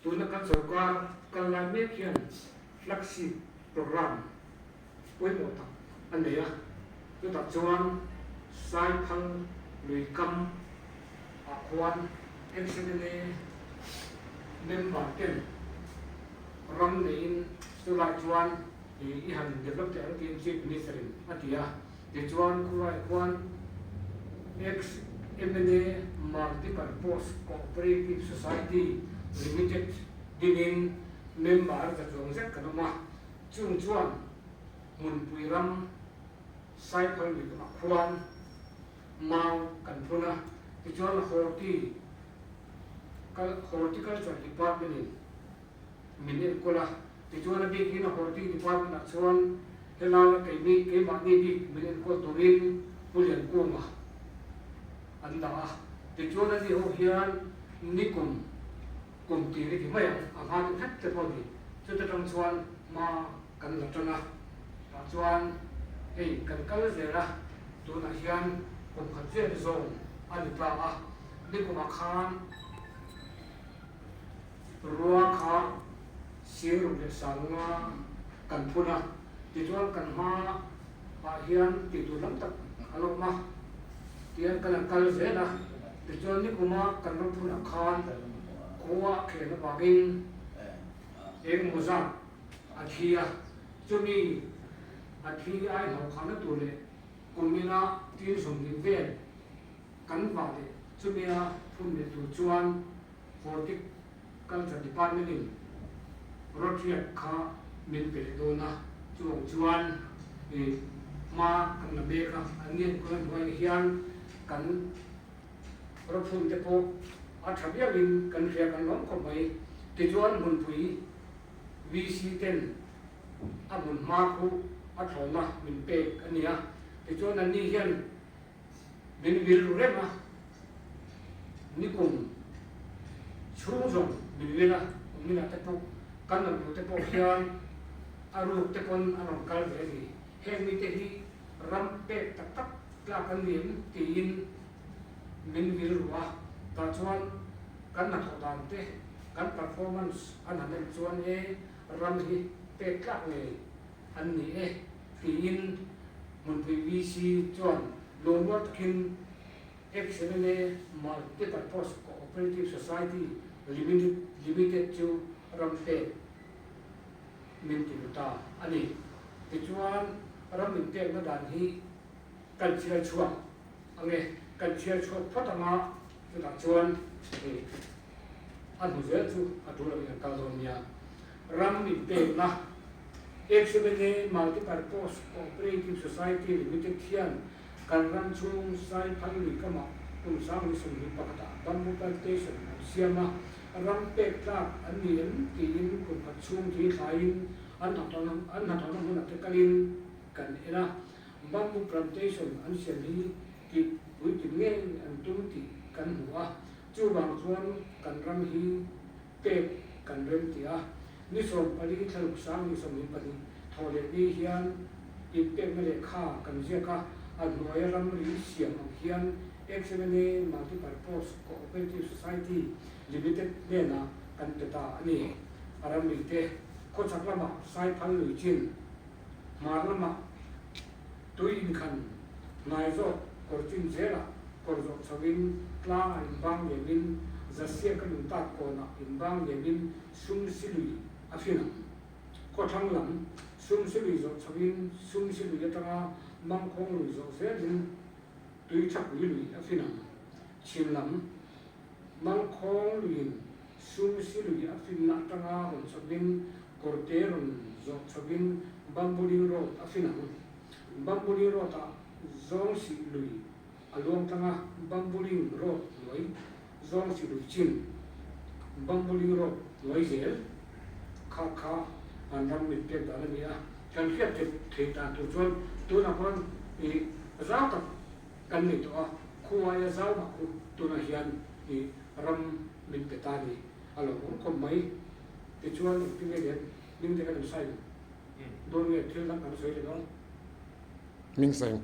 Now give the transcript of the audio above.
Tuna kan sorkar kal lai mek hian flagship programme pawimawh tak a nei a, chutah chuan Saiphal lui kam ah khuan MCLA member ten ram neiin chulai chuan i han develop teh ang tiin Chief Minister in a ti a, tichuan khulai khuan ex mla Multipurpose Cooperative Society Limited dingin member za chuang zet kan awm a, chung chuan hmunpui ram Saiphal lui ah khuan mau kan phun a, tichuan Horti Horticulture Department in min enkawl a, tichuan a bikin a Horti Department ah chuan helaia keimi keimahni bik min enkawl turin Pu Liankunga an dah a, tichuan ani ho hian nikum kum tir i ti mai ang, a hma deuh hlek te pawh a ni, chuta tang chuan hma kan la tan a, tah chuan hei kan kal zel a, tunah hian kum khat vel zawng a ni ta a, nikumah khan Rua kha siruk leh sanga kan phun a, tichuan kan hma ah hian tih tur lam tak a lo awm a, tihian kan han kal zel a, tichuan nikuma kan ram phunah khan khua a khen avangin engemaw zat a thi a, chumi a thi ai hlauhkhahna tur leh kumina tin 20 vel kan vah leh chumia phun leh tur chuan Horticulture Department in rawtriak kha min pe leh dawn a, chuvang chuan i hma kan la mek a, an ni enkawl a hnuaiah hian kan rawphun te pawh a tha viauin kan hria kan lawm khawp mai. Tichuan hmunpui VC ten a hmun hma khu a thlawhna min pek a ni a, tichuan an ni hian Min vil ru reng a, nikum chhung zawng min vil a, kumina te pawh kan rawn hmuh te pawh hian a ruk te pawn an rawn kal ve a ni. Heng mite hi ram pek tak tak tlak an ni em tiin min vil ru a, tah chuan kan hnathawh dan te, kan performance an han en chuan e ram hi pek tlak ngei an ni e tiin Hmunpui VC chuan lawmrual takin XMLA Multipurpose Cooperative Society Limited chu ram pek min ti ta a ni. Tichuan ram inpekna dan hi kan chhiar chhuak ang e, kan chhiar chhuak phawt anga chutah chuan a hnu zel chu a tul angin an kal dawn nia. Ram inpekna XMNA Multipurpose Cooperative Society Limited hian kan ram chhung Saiphal lui kamah kum 2021 ah bamboo plantation an siam a, ram pek tlak an ni em tiin kum khat chhung tui thlaiin an hnathawhna hmunah te kalin kan en a, bamboo plantation an siam hi tih puitling ngei an tum tih kan hmu a, chuvang chuan kan ram hi pek kan rem ti a, ni 14 thlaluk 2022 thawh leh ni hian inpekna lehkha kan ziak a, a hnuaia ramri siam ang hian XMNA Multipurpose Cooperative Society Limited hnenah kan pe ta a ni. A ramri te khawchhak lamah Saiphal lui chin, hmar lamah tui inkhan hnai zawk kawr chin zelah kawr zawh chhoin tlangah inbang liamin Zasiak a nun tak kawnah inbang liamin sum si lui a fin ang. Khawthlang lam sum si lui zawh chhoin sum si lui atanga mangkhawng lui zawh zelin tui thapui lui a fin ang. Chhim lam mangkhawng luiin sum si lui a finna atanga rawn chhoin kawrte rawn zawh chhoin Bambuling Road a fin ang. Bambuling Road-ah Zawngsih lui a luang tlang a, Bambuling Road hnuai Zawngsih lui chin Bambuling Road hnuai zel kha kha an ram min pek dan a ni a. Kan hriat theih dan tur chuan tunah khuan ih zau tak kan nei tawh a, khuaia zau mah khu tunah hian ih ram min pe ta a ni. A lo awm khawp mai. Tichuan engtin nge lian hming te kan in sign dawn nge thil dang kan sawi leh dawn? Hming sign.